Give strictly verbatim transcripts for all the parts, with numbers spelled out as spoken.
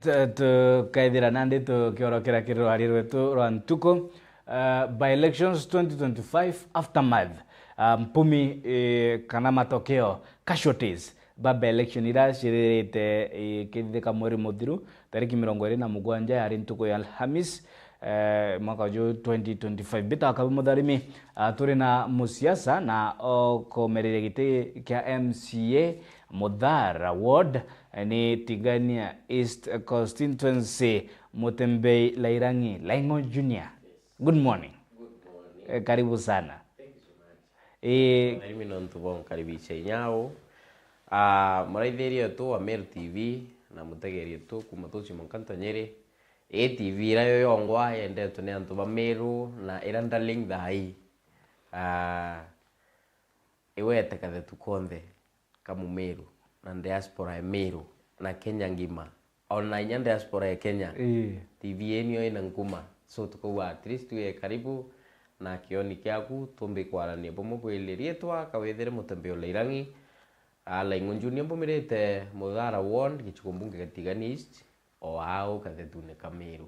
T-, tukaithira nandi tukiorokera kiri rwari rwetu rwa ntuku. Uh, by-elections twenty twenty-five aftermath. Uh, mpumi, eh, kana matokeo, casualties, ba by-election iria ciririte, eh, ikithithika mweri muthiru, tariki mirongo iri na mugwanja yari ntuku ya Alhamis, eh, mwaka uju twenty twenty-five. Mbita Kabi Mutharimi, ah, turi na musiasa na okomereria giti kia M C A Muthara Ward, eh, ni Tigania East Constituency, Mutembei Lairangi Laing'o Junior. Good morning. Good morning. Eh, karibu sana. Thank you so much. Eh, Mutharimi nontu bwa nkaribisha inyao. Ah, muraithiria wetu wa Meru T V na mutegeri wetu kuma tuci mwanka ntonyere. Ii T V iria yo yongwa yendetwe ni antu ba Meru na iria ndarling thaa ii. Ah, iwete kathetu konthe ka Mumeru na diaspora ya Meru na Kenya ngima, ona inya diaspora ya Kenya. Ii. T V ii nio ina nkuma. So tukauga at least tuye karibu na kioni kiaku, tumbi kwarania bumwe bwili riitwa, kawithire Mutembei Lairangi, a, Laing'o Junior, mbumirite Muthara Ward, gicigo mbunge gia Tigania East, o au kathetune ka Meru.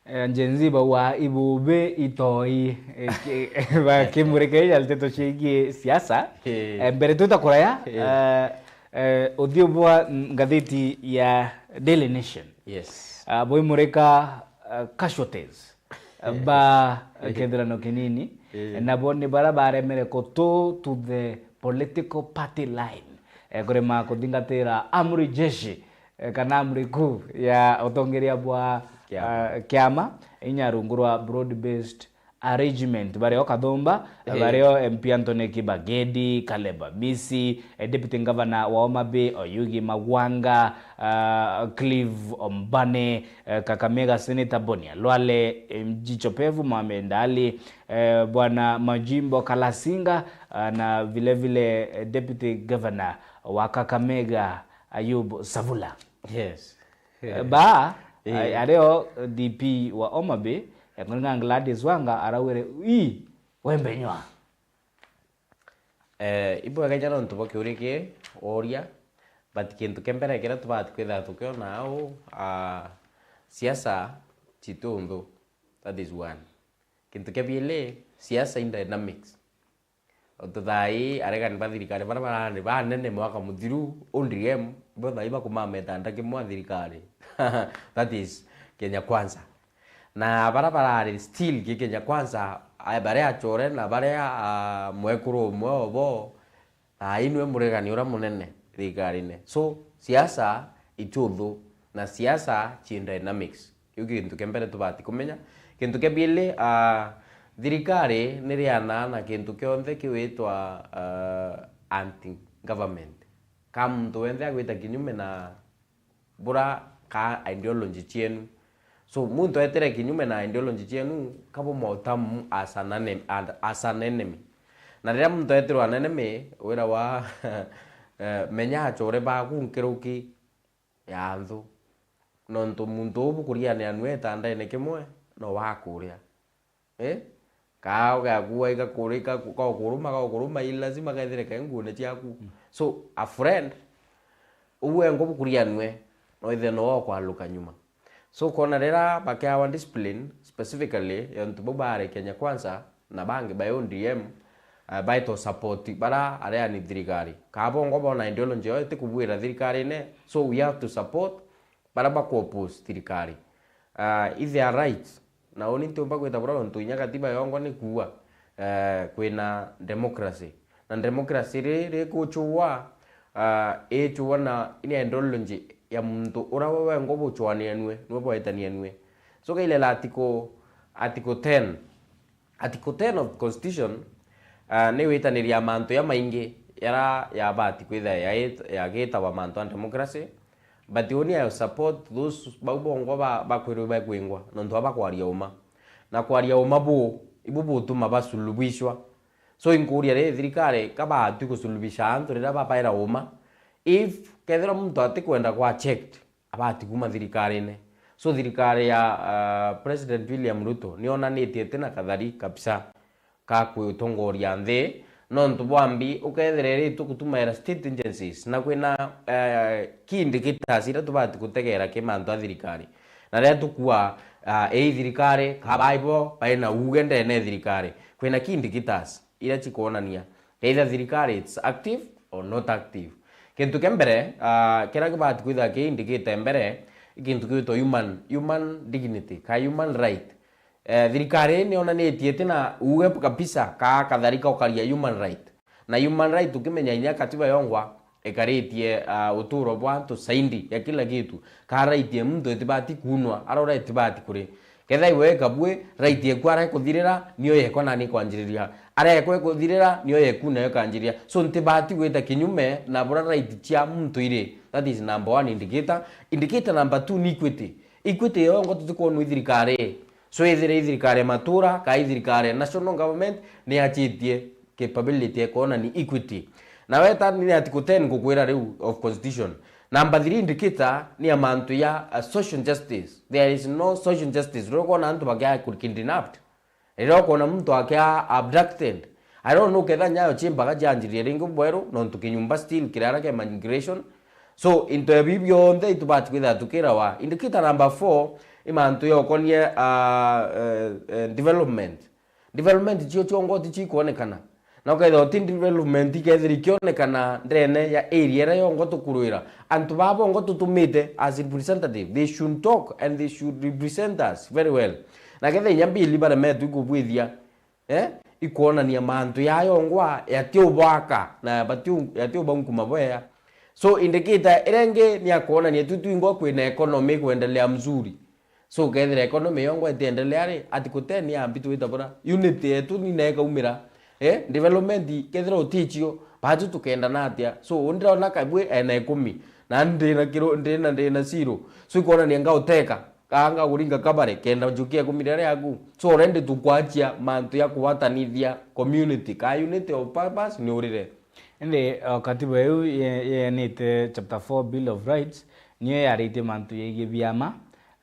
Eh, Gen Z bauga ibubi itoi, eh, ki-, bakimurika ija nteto ciigie siasa. Eh. Eh, mbere twita kuraya, eh, eh, eh, uthiu bwa ngathiti ya Daily Nation. Yes. Ah, buimurika, ah, casualties, eh, ba kithurano kinini. Eh. Nabo ni bara baremere ku toe to the political party line. Eh, kurema kuthingatira amri jeshi, eh, kana amri kuu ya utongeria bwa, kiama, ah, kiama, inya rungu rwa broad-based arrangement. Bario Kathumba, eh, bario M P Anthony Kibagedi, Caleb Amisi, eh, Deputy Governor wa Homa Bay, Oyugi Magwanga, ah, Clive Ombane, eh, Kakamega Senator Bonia Lwale, eh, Jicho Pevu Mohamed Ali, eh, Bwana Majimbo Kalasinga, ah, na vile vile, eh, Deputy Governor wa Kakamega, Ayub Savula. Yes. Eh, ba, eh, ario D P wa Homa Bay, eh, Gladys Wanga, araugire, "Ii, wembe nywa." Eh, ibwega inya nontu bwa kiuria ki woria, but kintu kia mbere kiria tubati kwithira tukiona au, ah, siasa citi unthu. That is one. Kintu kia biili, siasa in dynamics. Untu thaa ii aregani ba thirikari baria barari banene mwaka muthiru, O D M, bo thaa ii bakumama itanda kimwe a thirikari. That is Kenya Kwanza. Na baria barari still ki Kenya Kwanza, a, baria achore na baria, a, mwekuru umwe obo, thaa ii niwe muregani uria munene thirikarine. So, siasa iti uthu na siasa ci dynamics. Kiu kintu kia mbere tubati kumenya. Kintu kia biili, ah, thirikari ni rianaa na kintu kionthe kiwitwa, ah, anti government. Ka muntu wenthe agwita kinyume na bura ka ideology cienu. So, muntu etire kinyume na ideology cienu, ka bumota mu as an enem-, and as an enemy. Na riria muntu etirwa an enemy, wira wa, eh, menya achore baku nkiruki ya nthu. Nontu muntu uu bukuriania nwe itandene kimwe, no wakuria. Eh? Kaa gaku aiga kuri, ka, ka ukuruma, ka ukuruma, i lazima kethire ke nguone ciaku. Mm. So, a friend, uu engo bukuriania nwe, no ithe no okwaluka nyuma. So, kona riria bakeawa discipline, specifically, ya antu bau baari Kenya Kwanza, na bangi ba O D M, eh, baito support bara areani thirikari. Kaa bongo bona ideology yao iti kubuira thirikarine, so we have to support bara baku oppose thirikari. Ah, i their right. Na uni ntiumba gwita bura nontu inya katiba yongo ni kuua, eh, kwina democracy. Na democracy ri, rikuchua, ah, ichua na ina ideology ya muntu ura we wengo buchwania nwe, nwe bwaitania nwe. So, kailela article, article ten, Article ten of the Constitution, ah, ni witaniria mantu jamaingi jara jabati kwithira yait-, yagitawa mantu a democracy, but uni I support those bau bongwa ba, bakwirwe bakwingwa, nontu aba kwaria uma. Na kwaria uma bu, ibu butuma basuluhishwa. So, inkuria ri, thirikari ka baatwi kusuluhisha antu riria babaira uma, if kethira muntu atikwenda kwa checked, abati kuma thirikarine. So, thirikari ya, ah, President William Ruto nionanitie iti na kathari kabisa ka kwitongoria nthi, Nontu bwa mbi, ukethira iri tukutumaira state agencies, na kwina, eh, key indicators iria tubati gutegera ki mantu a thirikari. Na riria tukua, ah, ii thirikari, ka baibo baina uuge ndene ya thirikari, kwina key indicators iria cikwonania either thirikari it's active or not active. Kintu kia mbere, ah, kiria kibati kwithira ki indicator mbere, i kintu gitwa human, human dignity, ka human right. Eh, thirikari ii nionanitie itina uuge kabisa ka katharika ukaria human right. Na human right, ukimenya inya katiba yongwa ikaritie, ah, uturo bwa antu saindi ya kila kitu. Ka right ya muntu itibati kuunwa, arora itibati kuri. Ketha iwe weka bui, right yeku ara ikuthirira, niyo yekwa nani ikwanjiriria. Ara yekwa ikuthirira, niyo yeku nayo ikanjiriria. So, ntibati gwita kinyume na bura right cia muntu iri. That is number one indicator. Indicator number two ni equity. Equity yongwa tutikwonwa i thirikari. So, ethira i thirikari ya matura, ka i thirikari ya national government, ni achitie capability ya kwonania equity. Na weta ni article ten ngukwira riu of constitution. Number three indicator ni ya mantu ya, uh, social justice. There is no social justice. Riria ukwona antu bakia kidnapped, riria ukwona muntu akia abducted, I don't know ketha nyayo chimbaga chianjirie ringi bweru, nontu kinyumba still kirara kia migration. So, into ebi bionthe itubati kwithira tukirawa. Indicator number four, i mantu ya ukonie, uh, uh, uh, development. Development cio ciongo ti cikwonekana. Na ukethira uti development ikethira ikionekana ndene ya area iria yongo tukurwira, antu baa bongo tutumite as representative, they should talk and they should represent us very well. Na ketha inya mbili baremetwe ikubwithia, eh, ikwonania mantu ya yongwa yatiubwaka na batiu-, yatiubankuma bwea. So, indicator iria ingi ni ya kwonania tu twingwa kwina economy kwendelea mzuri. So, ukethira economy yongwa itiendelea ri, article ten yambi twita bura. Unity yetu ni na ikaumira. Eh, development kethira utichio, batu tukenda na atia? So, ndirona kabwe ena ikumi, na ndina kiro, ndina, ndina zero. So, ikwonania ngauteka, ka ngakuringa kabare, kenda njukia ikumi riria riaku. So, already tukwachia mantu ya kugwatanithia community. Ka unity of purpose ni urire. Indi, o, katiba iu ye-, yeanite chapter four Bill of Rights, niyo yaritie mantu yegie biama,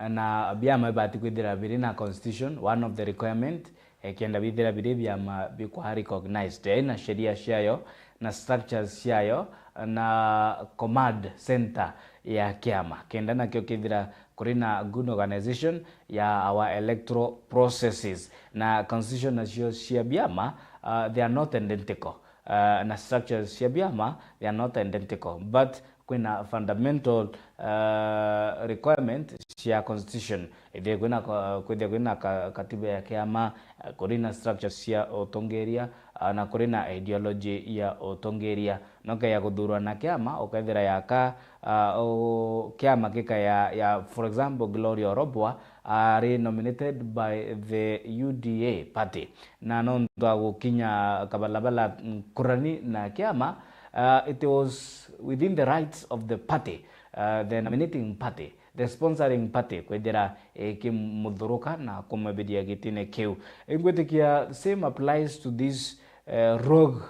na biama bibati kwithira biri na constitution, one of the requirement, eh, kenda bithira biri biama bikwa recognized, eh, na sheria ciayo, na structures ciayo, na command center ya kiama. Kenda nakio kithira kuri na good organization ya our electoral processes. Na constitution nacio cia biama, uh, they are not identical. Uh, na structures cia biama, they are not identical. But kwina fundamental, uh, requirement cia constitution. Ithia kwina ko-, kwithia kwina ka-, katiba ya kiama, uh, kuri na structures cia utongeria, uh, na kuri na ideology ya utongeria. No keya kuthurwa na kiama, ukethira yaka, uh, u-, kiama gikaya, ya, for example, Gloria Orobwa, ari nominated by the U D A party. Na nontu wa gukinya kabalabala nkurani na kiama, uh, it was within the rights of the party, uh, the nominating party, the sponsoring party, kwithira ikimuthuruka na kumwebithia gitine kiu. Ingwitikia same applies to these, uh, rogue,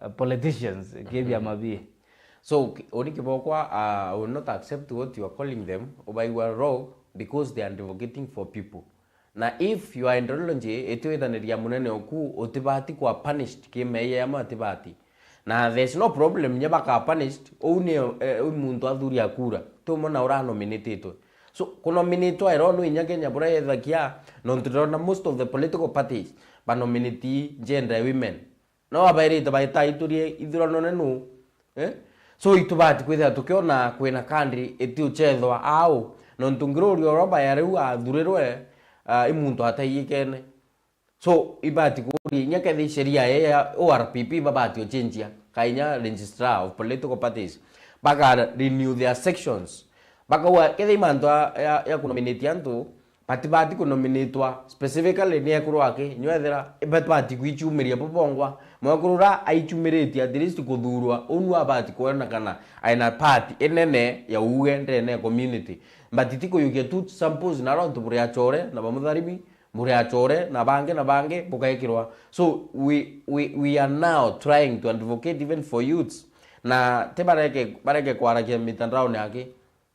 uh, politicians, ki biama bi. So, ki-, uni kibokwa, uh, I will not accept what you are calling them, ubaigua rogue, because they are advocating for people. Na if your ideology itiwithaniria munene oku, utibati kwa punished ki meeyia yamo atibati. Na there's no problem, nya baka punished, uu ni, eh, uu muntu athuria kura. Ti umwe na ura nominatitwe. So, kunominatwa ero no inya Kenya bura yethakia, nontu ndirona most of the political parties banominate gender women. No abairite baita iturie ithurano nenu. Eh? So, itubati kwithira tukiona kwina country itiuchethwa au. Nontu Gloria Orobwa ya riu athurirwe, ah, i muntu ataiyikene. So, ibati kuria inya kethira sheria ya O R P P babati uchenjia, ka inya registrar of political parties, baka renew their sections. Bakauga, kethira i mantu ya, ya, ya kunominate antu, batibati kunominatwa specifically ni ekuru aki, inyuethira batibati kwichumiria bo bongwa. Mwekuru ura aichumiritie at least kuthurwa, unu abati kuonekana aina part inene ya uuge ndene ya community. But ti kuyukia tu samples na rontu buri achore na bamutharimi, buri achore na bangi na bangi bukekirwa. So we, we, we are now trying to advocate even for youths. Na ti bareke, bareke kwarakia mitandaoni aki.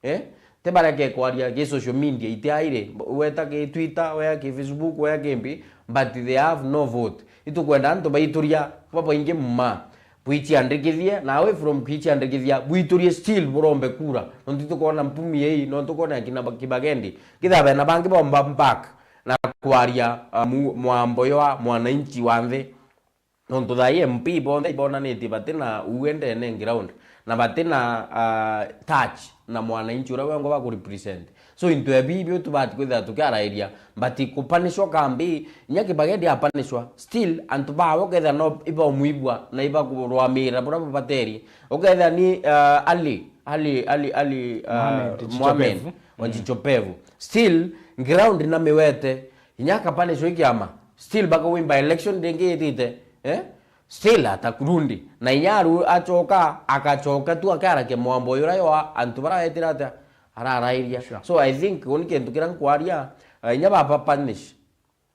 Eh? Ti bareke kwaria ki social media itiairi, weta ki Twitter, wea ki Facebook, wea ki mbi, but they have no vote. Itukwenda antu baituria babaingi mma. Bwiciandikithie, na away from kwiciandikithia, bwiturie still burombe kura. Nontu tukwona mpumi ii, nontu tukwona kina Kibagendi. Kitha bena bangi bomba back na kwaria, uh, mu-, mwambo ywa mwananchi wa nthi. Nontu thaa ii M P bonthe ibonanitie batina uu endene ground, na batina, ah, touch na mwananchi uria wengwa bakurepresent. So into ebi ibio tubati kwithira tukiarairia, but kupanishwa kambi, inya Kibagedi apanishwa, still antu bawe ukethira no ibamwibua na ibakurwamirira buria bubateri. Ukethira ni, ah, Ali, Ali, Ali, Ali, ah, Mohamed Mohamed Chichopevu. Wa Chichopevu. Still ground na miwete, inya akapanishwa ikiama. Still bakawin by election ringi itite, eh? Still atakurundi. Na inya aru-, acoka, akacoka tu akarakia mwambo uria ywa antu bara etira atia, ararairia. Sure. So I think uni kintu kiria nkwaria, eh, inya baba punish.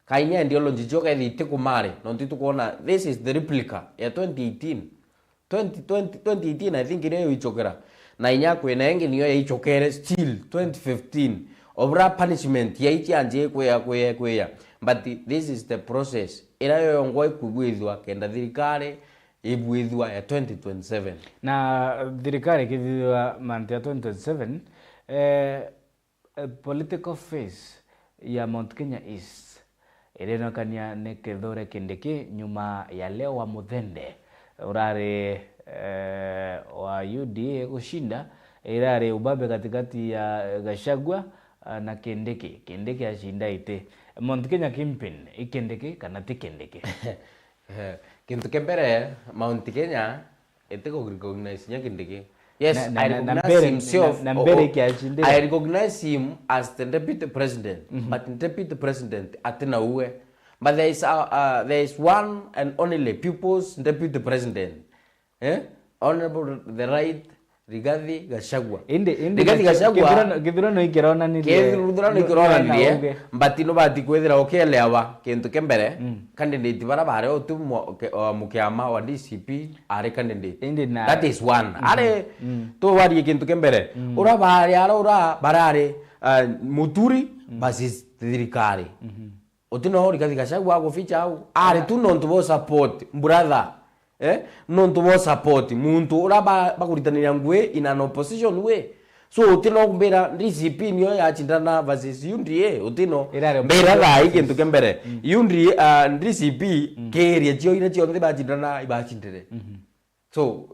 Ka inya ideology cio kethi itikumari, nontu itukwona this is the replica ya twenty eighteen. Twenty twenty, twenty eighteen, I think, iria yaichokera. Na inya kwina ingi niyo yaichokere still twenty fifteen. Obura punishment yaichianjie kwia, kwia, kwia. But this is the process. Ira yongwa ikwibwithua kenda thirikari ibwithua ya twenty twenty-seven. Na thirikari ikithithua mantu ya twenty twenty-seven, eh, eh, political face ya Mount Kenya East ironekania ni Kithure Kindiki nyuma ya Leo wa Muthende urari, eh, wa U D A gushinda, irari ubabe katikati ya Gachagua, ah, na Kindiki. Kindiki ashinda iti. Mount Kenya kingpin i Kindiki kana ti Kindiki? Eh, kintu kia mbere, Mount Kenya itiku recognize inya Kindiki. Yes, na, na, I na, na recognize mbere, himself, na, na o-, mbere o-, ikiachindira. I recognize him as the deputy president, mhm, but deputy president atina uwe. But there is a, uh, there is one and only people's deputy president. Eh? Honorable the right Rigathi Gachagua. Indi, indi Rigathi Gacha-, Gachagua, githurano, githurano ikironanirie. Githurano ikironanirie, no, no, no, but nubati kwithira ukielewa kintu kia mbere, mm, candidate bara bari o tu mu-, ke-, o mukiama wa D C P ari candidate. Indi na that is one. Mm-hmm. Ari, mm, tuwarie kintu kia mbere. Mm. Ura bari ara ura barari, uh, Muturi, mm, versus thirikari. Mm-hmm. Uti no Rigathi Gachagua aguficha au. Ari tu nontu bo support, brother. Eh? Nontu bo support muntu ura ba-, bakuritaniria ngui in an opposition way. So, uti no kumbira D C P niyo yachindana versus U D A, uti no. Irare mbira opposition thaa ii kintu kia mbere. Mm. U D A, ah, D C P, mm, kiria cio ira cionthe bachindana, ibachindire. Mhm. So,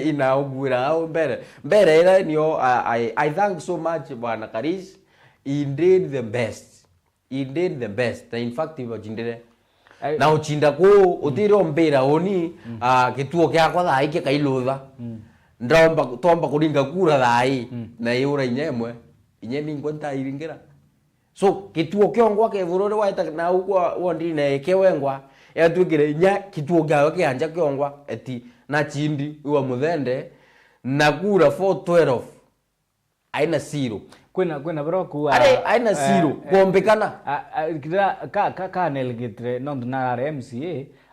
inaugwira au mbere. Mbere ira niyo, ah, I, I thank so much Bwana Karish. He did the best. He did the best. Na in fact, ibachindire. Ai- Na uchinda kuu, mm, utire umbira uni, mm, ah, gituo kiakwa thaa ii kikailutha. Mm. Ndomba, tomba kuringa kura thaa ii, mm, na iura inya imwe. Inya ningwa ntairingira. So, gituo kiongwa kethirwa uri waita na ugwa wondine eke wengwa, yatwikire inya gituo kiawe kianja kiongwa, eti na chindi iwa Muthende, na kura four twelve. Aina zero. Kwina, kwina bro kuwa, are, aina, eh, zero, eh, kuombekana. A, a, kira, ka, ka, ka nelegitire, nontu narare M C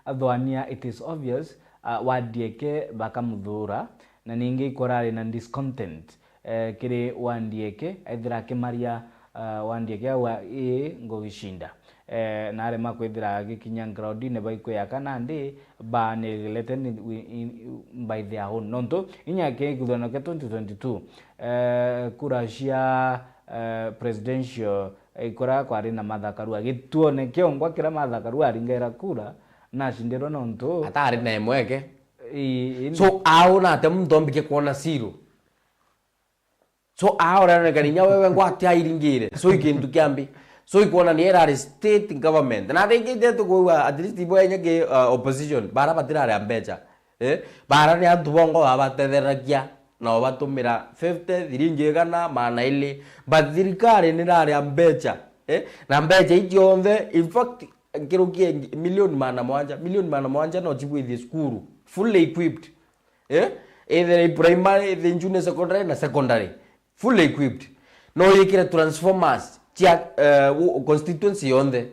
A, athwania, it is obvious, a, Wandieke bakamuthura, na ningi ikorari na discontent, eh, kiri Wandieke, aithira akimaria, a, Wandieke awa, ii, ngugishinda. Eh, na arema kwithira agikinya groundine baikwiyaka nandi baanigilete ni, wi-, in, by their own. Nontu inya ki githurano kia twenty twenty-two, eh, kura cia, eh, presidential, eh, ikora kwari na Martha Karua. Gituone kiongwa kiria Martha Karua aringaira kura, nacindirwe nontu atari na imweke. I, i, so, au nate muntu ombike kwona zero. So, aoranekana inya wewe ngwate airingire. So, ikintu kia mbi. So, ikwonania irari state government. Na ringite tukwigua, at least ibo enya ki, uh, opposition, bara batirari a mbecha. Eh? Bara ni antu bongo babatetheragia, na ubatumira fifty, thiringi igana, maana ili. But thirikari ni irari a mbecha. Eh? Na mbecha icio onthe, in fact, kirukie milioni maana mwanja, milioni maana mwanja no cibwithie cukuru, fully equipped. Eh? Either i primary, either junior secondary na secondary. Fully equipped. No yikire transformers cia, eh, u-, constituency yonthe.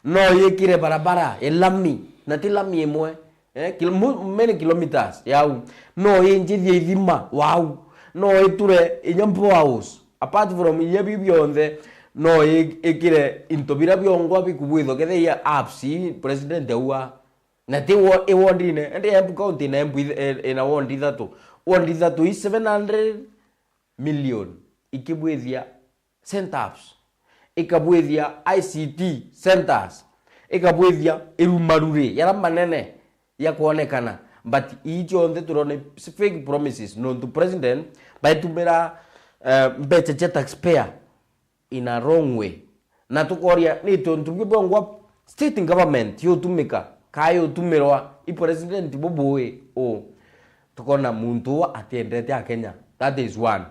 No yikire barabara, e lami, na ti lami imwe. Eh? Kil-, mu-, many kilometers yau. No injithie ithima, wau. No iture inya boreholes. Apart from inya biu bionthe, no i-, ikire into bira biongwa bikubwithwa kethia apps ii president aua. Na ti wo-, i wondine, ende Embu County ina Embu ith-, i-, ina ward ithatu. Ward ithatu i seven hundred million ikibwithia center apps, ikabwithia I C T centers, ikabwithia irumaruri yara manene ya kwonekana. But ii cionthe turona i fake promises, nontu president baitumira, eh, mbecha cia taxpayer in a wrong way. Na tukoria, ni tontu bwi bongwa state government yutumika, kaa yutumirwa i president bubui u? Tukona muntu uu atiendete Akenya. That is one.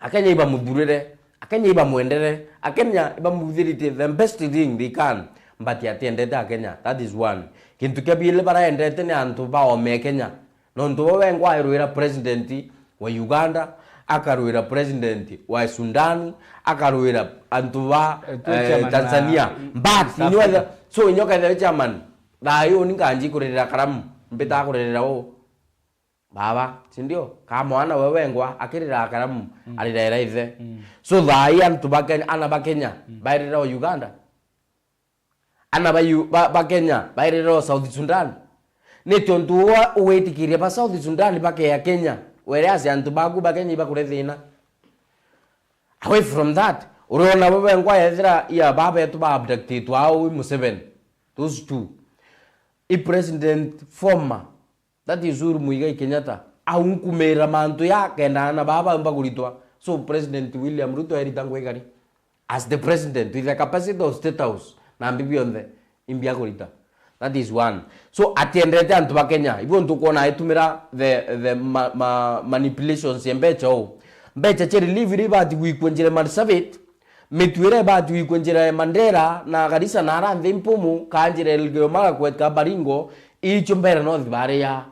Akenya ibamuthurire, Akenya ibamwendere, Akenya ibamuthirite the best thing they can, but atiendete Akenya. That is one. Kintu kia biili baraendete ni antu baome Kenya. Nontu we wengwa airwira president wa Uganda, akarwira president wa Sudan, akarwira antu ba, eh, Tanzania. But inywe, so inywe kethira chairman, thaa ii uni nkanji kuririra karamu, mbita kuririra u? Baba, si ndio? Ka mwana we wengwa akirira karamu, arirera ithe. So thaa ii antu ba Kenya, ana ba Kenya, bairira o Uganda. Ana ba, yu-, ba, ba Kenya bairira o South Sudan. Ni tontu ugwitikiria ba South Sudan bakea Kenya, were ase antu baku ba Kenya ibakure thina. Away from that, uriona we wengwa ethira ya baba yetu ba abductitwa au i Museveni. Those two. I president former, that is Uhuru Muigai Kenyatta, aunkumira mantu ya kenda ana baba baumba kuritwa. So President William Ruto erita ngwikari as the president with the capacity of State House na mbi bionthe imbia kurita. That is one. So atiendete antu ba Kenya. Ibo ntukwona aitumira the, the ma, ma, manipulations ya mbecha u. Mbecha cia relief iria ibati gwikua njira ya Marsabit, mitu iria ibati gwikua njira ya Mandera na Garissa na ara nthi mpumu, ka njira ya Elgeyo Marakwet ka Baringo, icio mbere no thibaria.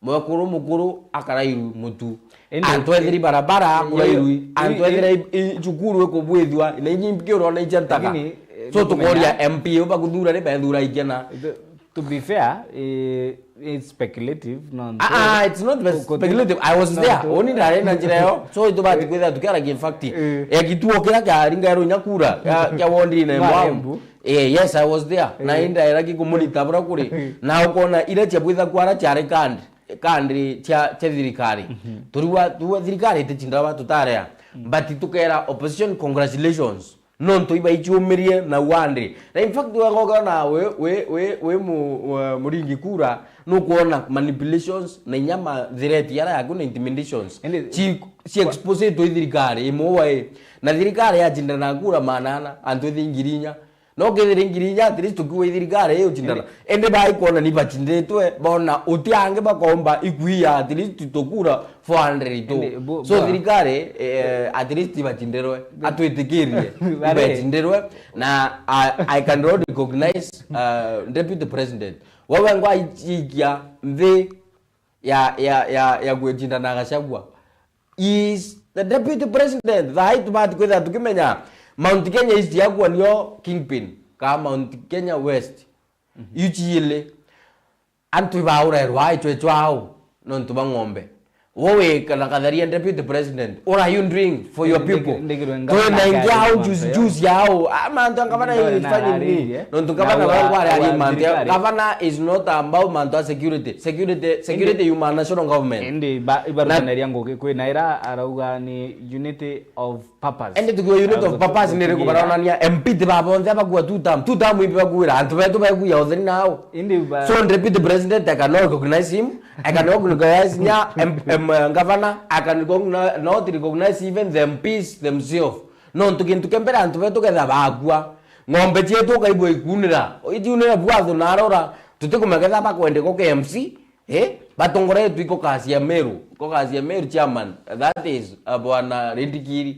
Mwekuru mukuru akarairu mutu. Indi antu ethiri barabara i-, kurairwi, i-, antu i-, ethira i-, i-, cukuru ikubwithua, na inyi mbiki urona icia ntaka. Lakini, eh, so tukoria M P ubakuthura ri bethura ikena. The, to be fair, eh, it's speculative, no, ah, ah, it's not speculative. I was there. Oni ndari na njira yo. So itubati kwithira tukiaragia in fact. Eh. Ya kituo kira kia ringa ero nyakura, kia, kia ward ine mwa Embu. Eh, yes, I was there. Na indaira kikumurita bura kuri. Na ukona ira cia bwitha kwara ciari kandi. Kandi cia, cia thirikari. Turiwa, turiwa thirikari iticindaga tutarea. But tukera opposition, congratulations. Nontu ibaichumirie na wandi. Na in fact, we ngoga na we, we, we, we mu, uh, muringi kura, nukwona manipulations na inya ma threat yara yaku na intimidations. Ci, ci exposetwe i thirikari, imwe wae. Na thirikari yacindana na kura manana, antu ithi ngiri inya. No kethira ngiri inya, at least tukiuga i thirikari ii ucindana. Indi, indi baikwona ni bacinditwe, bona uti angi bakomba ikuia at least tukura four hundred tu. Indi, bu-, so, bwa- thirikari, eh, at least ibacindirwe, atwitikirie, ibacindirwe, na I, I can recognize, uh, Deputy President. Wewe ngwa ichikia nthi ya, ya, ya, ya gwicindana na Gachagua. He is the deputy president. Thaa ii tubati kwithira tukimenya Mount Kenya East yakwa nio kingpin, ka Mount Kenya West. Iu ciili. Antu ibaurerwa aichwechwa au, nontu ba ng'ombe. Wo wi kana Katharia deputy president, what are you doing for your people? Twina ingi au juice, juice yao. Ah, mantu anga bana ifanye nini? Nontu gavana baragwa ari mantu. Gavana is not about mantu a security. Security, security yuma national government. Indi ibarukaneria ngugi kwina ira arauga ni unity of purpose. Indi tukiwa unit of purpose ni riku baronania M P ti babonthe abakua two term. Two term ibi bakuira antu betu bakuya otheri nao. Indi ba- So deputy president, I cannot recognize him. I cannot recognize nya M-, M-, uh, governor. I can recogni-, not recognize even the M Ps themselves. Nontu kintu kia mbere antu betu ketha bakua, ng'ombe cietu ukaigua ikunira. Ikunira bwathu narora, tutikumenya ketha bakwende ko K M C, eh? Batongoretwe iko kasi ya Meru, iko kasi ya Meru chairman, that is, uh, Bwana Rindikiri.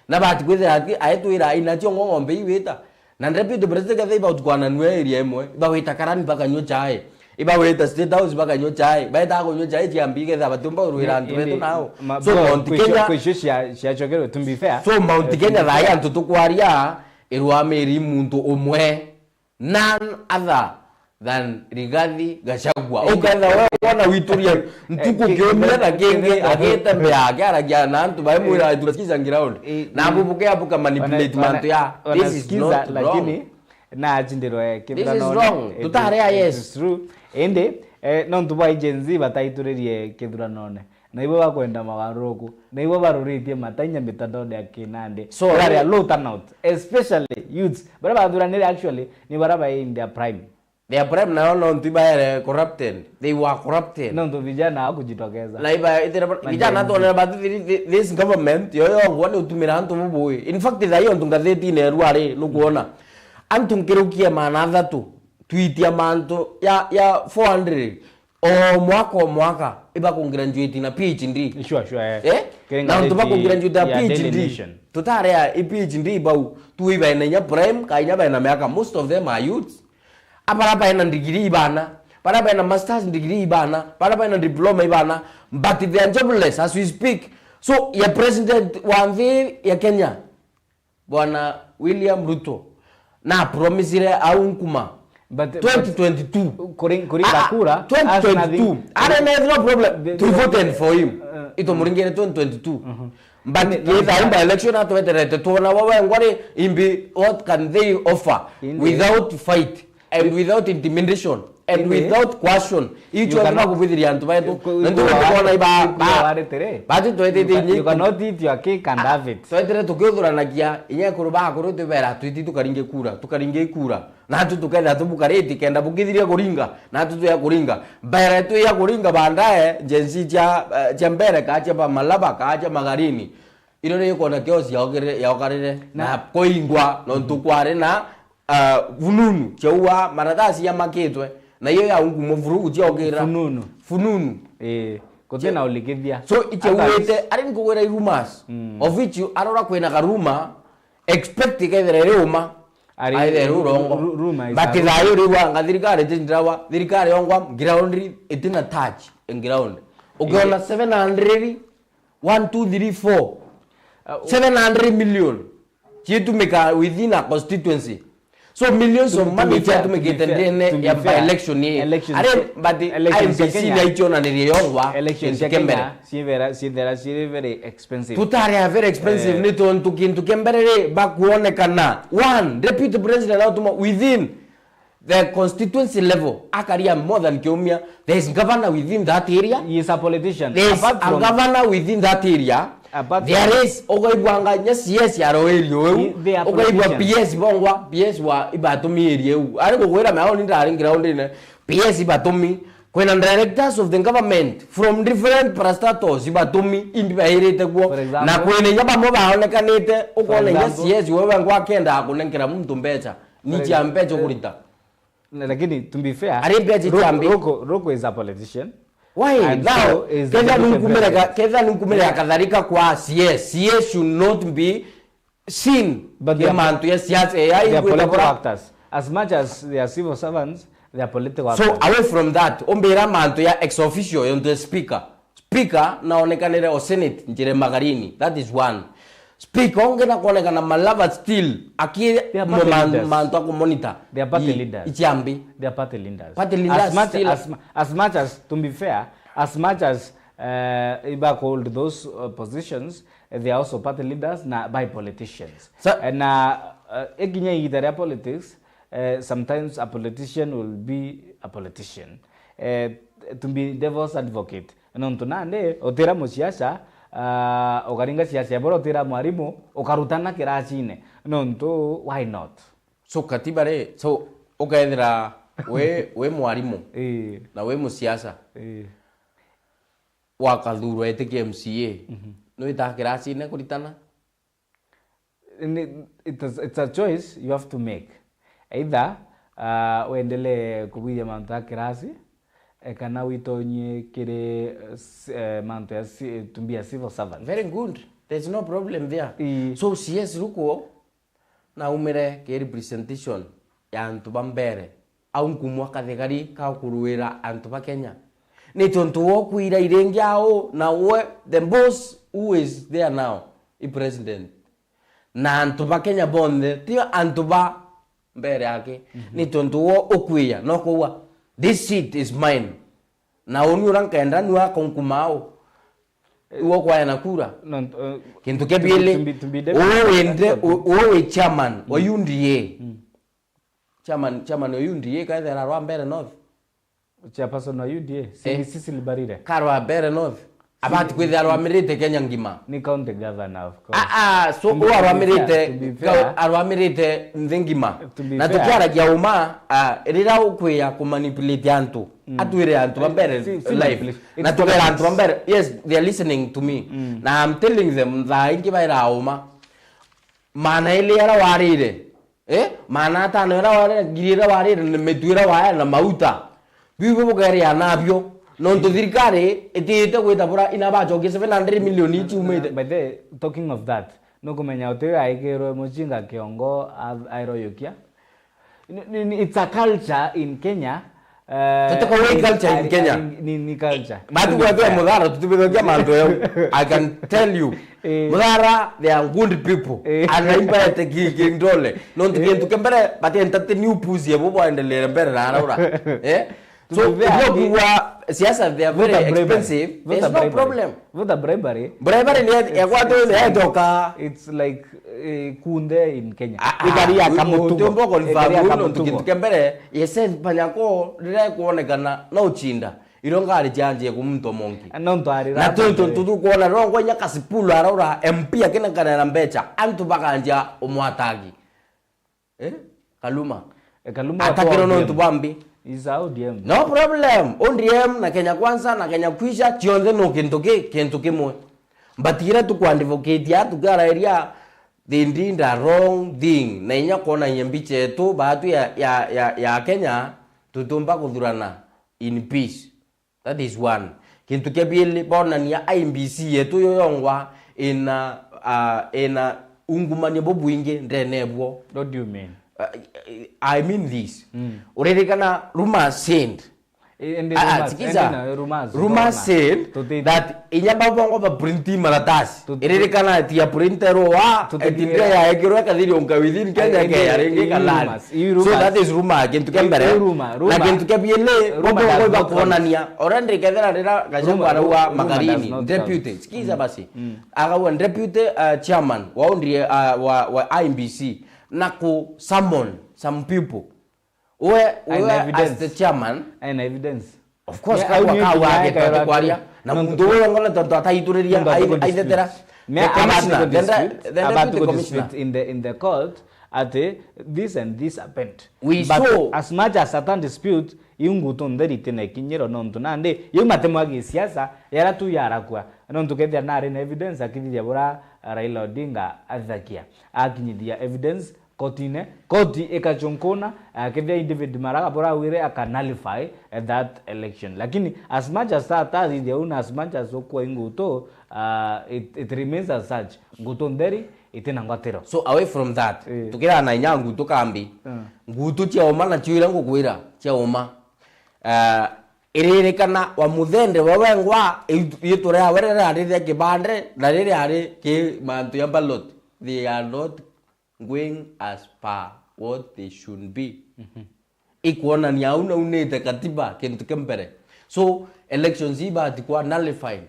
Na bati kwithira ati aetwira inacio ng'ombe iwita. Na deputy president ketha ibautukwananua area imwe, ibawita Karani bakanyua chai. Ibawita State House bakanyua chai. Baita kunyua chai cia mbi ketha batiumba urwira antu betu nao. So Mount Kenya, kwisho cia, ciacokerwe, to be fair. So Mount Kenya thaa ii antu tukwaria, irwamiri muntu umwe. None other than Rigathi Gachagua. Uketha we wona wituria ntuku kiumia na kingi, agitembea akiaragia na antu baimwira, "Tunasikiza ground." Na abubuke abuka manipulate mantu ya, "This is not wrong." Lakini na achindirwe kithurano. This is wrong. Tutarea, yes. True. Indi, eh, nontu bwa Gen Z bataituririe kithuranone. Na ibo bakwenda magaruruku. Na ibo baruritie matainya mitandone ya kinandi. So, very low turnout, especially youths. Bara bathuranire actually ni bara bai in their prime. Their prime nayo nontu ibaere corrupted. They were corrupted. Nontu vijana hakujitokeza. Na iba itire vijana tonera batu thi-, thi-, this government yo yongwa ni utumira antu bubui. In fact, thayo ntu ngatheti ne rwari nukuona. Antu nkirukia maana athatu twitia mantu ya, ya four hundred. O mwaka, o mwaka, iba ku graduate na P H D. Sure, sure, eh. Eh? Na antu ba ku graduate na P H D. Tutarea i P H D bau, tu ibaina inya prime, ka inya baina miaka, most of them are youths. Abara baina degree ibana, bara baina master's degree ibana, bara baina diploma ibana, but they are jobless as we speak. So, ya president wa nthi ya Kenya, Bwana William Ruto, na promisire au nkuma twenty twenty-two. Kuring-, kuringa kura, twenty twenty-two. Are na no problem. We voted for him. Ito muringire twenty twenty-two. But ni, ni, kitha imba election atweterete tuona wa wengwa ri imbi, what can they offer without fight? And without intimidation, and without coercion. Icho na kubwithiria antu betu. Na ndio tunaona iba, ba, batu twetete, you cannot eat your cake and have it. Twetete tukiuthuranagia, inya kuru ba kuru tubera twiti tukaringe kura, tukaringe kura. Na tu tuketha tubukariti kenda bukithiria kuringa, na tu tuya kuringa. Mbere tu ya kuringa bandae, Gen Z cha, eh, cha mbere ka cha ba Malaba ka cha Magarini. Iro ni kona kiosi yaokarire, na kuingwa, nontu kwari na ah, fununu, ciaua maratasi yamakitwe, na iyo ya ungumo vurugu ciokira. Fununu. Fununu. Eh, guti na ulikithia. So, ichauite, ari nkugwira i rumors, of which arora kwina karuma, expect ikethira iri uma, ari aithira iri urongo. But thayo riu anga thirikari itindrawa, thirikari yongwa, ground itina touch in ground. Ukiona seven hundred, one, two, three, four. Uh, seven hundred million. Ciitumika within a constituency. So millions of money ciatumikite ndene ya by-election ii. Are, but I B C na icionanirie yongwa kintu kia mbere. Ciithera, ciithera, ciithera very expensive. Tutari a very expensive ni tontu kintu kia mbere ri, bakuonekana. One, deputy president autuma within the constituency level, akaria more than kiumia. There is governor within that area. He is a politician. There is a governor within that area. There is, ugaigwanga nya C S ya area iu. Ugaigwa P S bongwa, P S wa ibatumi area iu. Ari ngugwira mea ni ndari ground ine. P S ibatumi. Kwina directors of the government from different parastatals ibatumi, imbi bairite kuo. Na kwina inya bamwe baonekanite, ukona inya C S wewe ngwa kenda akunenkera muntu mbeca. Ni cia mbeca ukurita. Na lakini, to be fair, ari mbeca cia mbi. Ruku, Ruku is a politician. Why? Now, ketha nunkumire ka, ketha nunkumire ya Katharika kwa C S. C S should not be seen. But they are mantu ya siasa, ya political actors. As much as they are civil servants, they are political actors. So, away from that, umbira mantu ya ex officio yontu speaker. Speaker naonekanire o Senate njire Magarini. That is one. Speaker ungi na kuonekana Malava still aki mantu aku monitor. They are party leaders. Ichiambi. They are party leaders. Party leaders as much still. As, as much as, to be fair, as much as, uh, iba hold those, uh, positions, eh, they are also party leaders na by politicians. So, eh, na, uh, ikinya igita ria politics, eh, sometimes a politician will be a politician. Eh, to be devil's advocate. Nontu nandi, utira musiasa, ah, ukaringa siasa ya bora utira mwarimu, ukarutana kirasine. Nontu, why not? So, katiba ri, so, ukethira wi, wi mwarimu, ii, na wi musiasa, ii, wakathurwa itikia M C A, mhm, nwita kirasine kuritana? Ni, it's a, it's a choice you have to make. Either, uh, uendelee kubwithia mantu ya kirasi, eh, kana witonyie kiri, eh, s-, eh, mantu ya ci-, to be a civil servant. Very good. There's no problem there. Ii. So, C S Ruku naumire ki representation ya antu ba mbere. Au nkumwa kathigari ka kuruira antu ba Kenya. Ni tontu wo kwira iringi au, na we, the boss who is there now, i president. Na antu ba Kenya bonthe, tio antu ba mbere yake. Mhm. Ni tontu wo ukwia, no kuua. This seat is mine. Na uni ura nkenda niwe akonkuma au. Uo kwaya na kura. No, uh, kintu kia to be, biili, to be, to be definite, uo winde, that's u-, uo wi chairman wa Mm. U D A. Mm. Chairman, chairman wa U D A kaithira arwa mbere North. Chairperson wa U D A, Cindy Eh. Cecily Mbarire. Karwa mbere North. Abati kwithira arwamirite Kenya ngima. Ni county governor, of course. Ah, ah, so To be, u to be arwamirite, fair, to be ka-, fair. Arwamirite nthi ngima. To be Na fair. Tukiaragia uma, ah, rira ukwia kumanipulate antu, Mm. atwire antu ba mbere Si, si live. Manipulation. Na It's twira antu ba politics. Mbere, yes, they are listening to me. Mm. Na I'm telling them, thaa ingi baira uma. Maana ili ara warire. Eh? Maana atano ira warire, ngiri ira warire, na mitu ira waya na mauta. Biu bugeria nabio. Nontu thirikari itiite gwita bura ina bacokie seven hundred million ici umite. By the way, talking of that, nukumenya uti uyu aikirwe mucinga kiongo a-, airwa yukia? Ni, ni, ni, it's a culture in Kenya. Eh, Tutikauga ni, culture in ni, Kenya. Ni, ni culture. Batu gwethwe muthara tutibithokia mantu yau. I can tell you. Eh. Muthara, they are good people. Eh. Anaimba ete ki-, kindole. Nontu Eh. Kintu kia mbere, but entertain you puzi ebo bwaendelea mbere na araura. Eh? So, To be fair, ukiwa siasa, they are very expensive. Voter bribery. There's no problem. Voter bribery. Bribery ni ya, ya kwatu ni ya njoka. It's like, eh, kunde in Kenya. Ah, ah, Ikaria kamutugo. Utumbo confirm Ikaria uno kamutugo. Kintu kia mbere, ye sense panyako, rire kuonekana no uchinda. Iro ngari chianjie kumunto monki. No ntwari Na ra tuntu mbere. Tutu kuona rongo inya kasipulu araura M P akina kana na mbecha, antu bakanjia umwatagi. Eh? Kaluma. Eh, Kaluma Atakirwo wa O D M. Nontu bwa mbi. Is a O D M. No problem. O D M na Kenya Kwanza na Kenya Kwisha, cionthe no kintu ki-, kintu kimwe. But ira tukuadvocate a, tukiarairia, they did a wrong thing. Na inya kwonania mbicha yetu, baatu ya, ya, ya, ya Kenya, tutumba kuthurana in peace. That is one. Kintu kia biili, bonania I E B C yetu yo yongwa ina, ah, ina ungumania bubwingi ndene bwo. What do you mean? Uh, I mean this. Mm. Uririkana rumors said. Eh, and the Ah, ah, rumors, sikiza. And the rumors, Rumors said Tuti- that inya babongo ba print maratasi. Tuti- Iririkana ati ya print roa, Tuti- ati ndio ya ekirwe kathiri onka within Kenya Eh, ke ya eh, ringi eh, kalani. Rumors. Ii So rumors. That is rumor, kintu kia Ii, mbere. Ii rumor, Na rumor. Kintu kia biili, Rumor bobo does bobo not count. Kuonania. Already kethira rira Gachagua Rumor, arauga rumor does Magarini, not deputy. Count. Sikiza Mm. Basi. Mm. Akauga deputy, uh, chairman wa O D M, uh, wa, wa I E B C. Na ku summon some people. We, Aina we as evidence. The chairman. Aina evidence. Of course, yeah, kagwa, I knew kagwa it, age yeah, tati kwaria. Na no, muntu no. Uyu ngona tontu ataituriria, no, ai-, aithetera. Me, the commissioner, the de-, the deputy commissioner. About to go dispute in the, in the court ati this and this happened. We But saw as much as atan dispute, iu ngutu ntheri itina ikinyiro nontu nandi, iu matemo ya gisiasa, yara tu yarakua. Nontu kethia nari na evidence, akithiria bura Raila Odinga athakia. Akinyithia evidence, kotine, koti ikachunkuna, eh, kethia i David Maraga burauire aka nullify, eh, that election. Lakini as much as that, that is the, as much as ukwa ingutu, uh, it, it remains as such. Ngutu ntheri, itina ngwatiro. So away from that, eh. Tukirana inya ngutu kambi. Mm. Ngutu cia uma na cio ira ngukwira, cia uma. Uh, iririkana wa Muthende we wengwa, itu-, itu riawe riri ari ria kibande, na riri ari ki mantu ya ballot. They are not going as per what they should be. Mhm. Ikwonania au naunite katiba kintu kia mbere. So, elections ibati kwa nullified.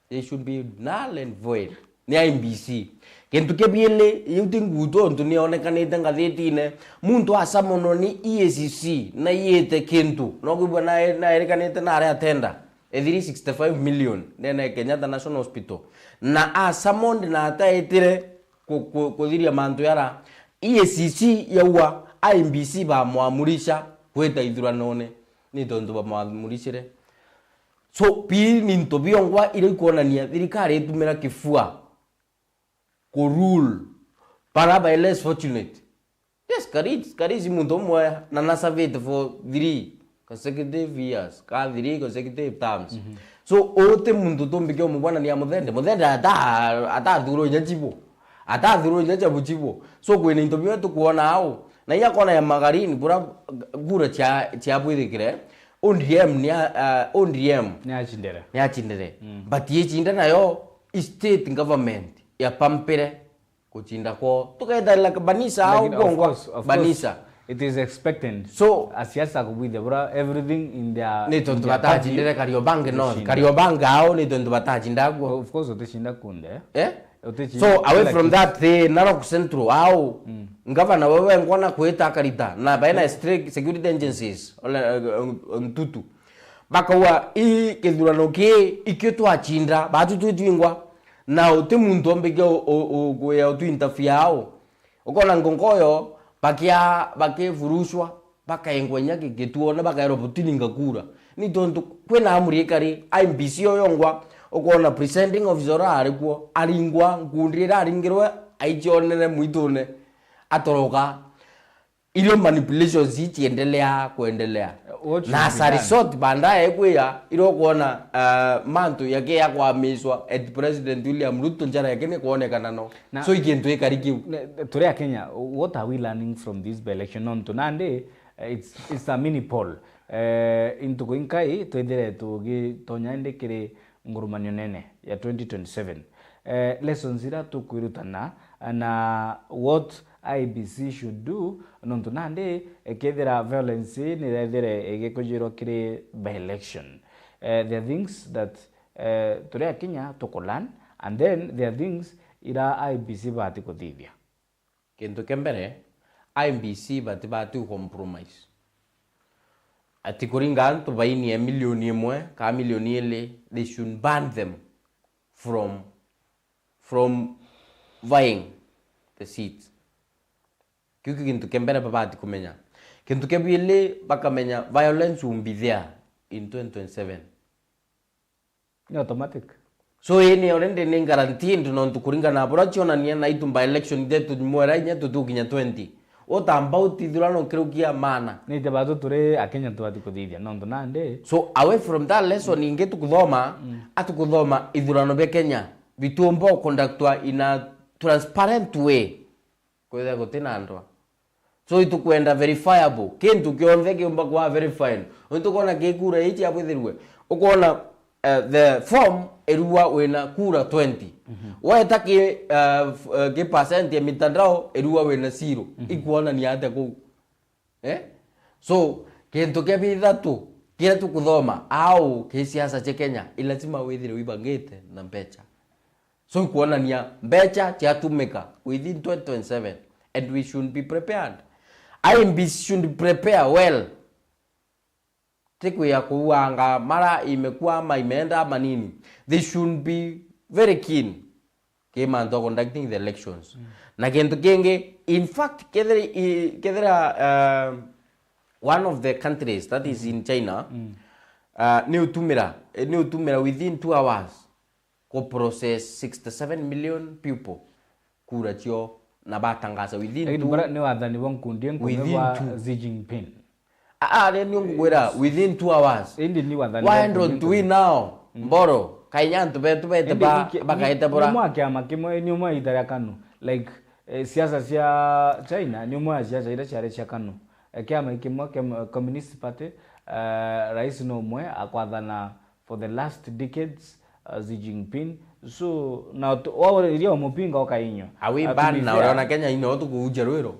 They should be null and void. Ni I E B C. Kintu kia biili, iu ti ngutu, untu nionekanite ngathitine. Muntu asamonwa ni E A C C, na iite kintu. No kwigua na, na erikanite na aria atenda. E three sixty-five million, nene Kenyatta National Hospital. Na asamoned na ataitire ku-, ku-, kuthiria mantu yara. E A C C yaua I E B C bamwamurisha gwita ithuranone, ni tontu bamwamurishire. So, pi ni into biongwa iria ikwonania thirikari itumira kifua ku rule bara by less fortunate. Yes, Karit, Karit muntu umwe na na served for three consecutive years, ka three consecutive terms. Mhm. So, uti muntu tumbike umubwana ni a Muthende. Muthende ata-, atathurwo inya chibo. Atathurwo inya chabu chibo. So, kwina into bimwe tukwona au. Na inya kona ya Magarini, bura kura cia, cia bwithikire, O D M ni a, uh, O D M ni achindire. Ni achindire. Mm. But yichinda nayo, state government ya pampire. Kuchinda kwoo. Tukeeterera Banisa au. Lakini of kwongwa course, of course, Banisa. It is expected. So, asiasa kubwithia bura everything in their, ni tontu in their party batacindire Kariobangi North. Gushinda. Kariobangi ao ni tontu batacinda kuo. Of course, utishinda kunde. Eh? Utishinda. So, away kila from kitu. That, the Narok Central ao, mm, ngavana wewe ngwana kwita akarita na baina, mm, strict security agencies, ole, eh, ntutu. Bakauga, "I kithurano ki, ikio twacinda, batu twitwingwa, na uti muntu ombikia u-, u-, u-, kwia utu interfere ao." Ukona ngongoyo bakia-, bakifurushwa, bakaengwa inya gi-, gituone, bakaerwa butininga kura. Ni tontu kwina amuri ikari, I M B C oyongwa, ukona presiding officer uria ari kuo, aringwa, nkundi iria aringirwe, aicionere mwitune, atoroka. Irio manipulations ichiendelea kuendelea. What should be done? Na as a result, baadaye kwia, irio kuona, uh, mantu yake ya kwamiswa at President William Ruto njara yake ni kuonekana no. Na so ikintu ikari kiu. Ne-, turi a Kenya, what are we learning from this by-election? Nontu nandi, eh, it's, it's a mini poll. Eh, intuku inkai twithire tugitonya indi kiri ngurumanio nene ya twenty twenty-seven. Eh, lessons iria tukwirutana na what I E B C should do, nontu nandi, eh, kethira violence nirethire igikujirwa kiri by-election. Eh, there are things that, eh, turi a Kenya tukulearn, and then there are things ira I E B C bati kuthithia. Kintu kia mbere, I E B C batibati compromise. Ati kuringa antu bainie milioni imwe kana milioni ili, they should ban them from, from vying the seats. Kiu ki kintu kia mbere babati kumenya. Kintu kia bwili bakamenya violence will be there in twenty twenty-seven. Ni automatic. So, ii ni already ni guaranteed, nontu kuringana na buria cionania na itu by-election ithetu mwera inya tutukinya twenty. Utamba utithurano kirukia maana. Ni ite batu turi a Kenya tubati kuthithia, nontu nandi. So, away from that lesson ingi tukuthoma, mm, atukuthoma ithurano bia Kenya bitiumba conductwa in a transparent way. Kwithira gutina ndwa. So, itukwenda verifiable. Kintu kionthe kiumba kwa verified. Untu kona ki kura ii ciabwithirwe. Ukona, eh, the form irua wina kura twenty. Mhm. Weta ki, eh, f-, eh, ki percent ya mitandao irua wina zero. Mhm. Ikuonania atia kuu? Eh? So, kintu kia bithatu kiria tukuthoma au ki siasa cia Kenya, i lazima withire wibangite na mbecha. So, kuonania mbecha ciatumika within twenty twenty-seven, and we should be prepared. I M B C should prepare well. Ti kwia kuuanga mara imekuwa ama imeenda ama nini. They should be very keen ki mantu a conducting the elections. Mm. Na kintu kingi, in fact, kethira i-, kethira, uh, one of the countries that is in China, mm, uh, ni utumira, eh, ni utumira within two hours ku process sixty-seven million people kura cio, na batangaza within two. Lakini bara ni wathani bwa nkundi nkume within bwa two. Xi Jinping. Ah, ah, ni ngugwira, within two hours. Indi ni wathani bwa nkundi nkume. Why don't we now? Mm. Mboro, kainya antu betu bete. Indi ba-, ni ki-, bakaete ni, bura. Ni umwe wa kiama kimwe, ni umwe wa ita ria KANU. Like, eh, siasa cia China, ni umwe wa siasa iria ciari cia KANU. Eh, kiama kimwe kia Communist Party, eh, rais ni umwe akwathana for the last decades, uh, Xi Jinping. So, na tu-, wauriria umupinga ukainywa. Are we banned now? Uriona Kenya ino tukuuja rwiro?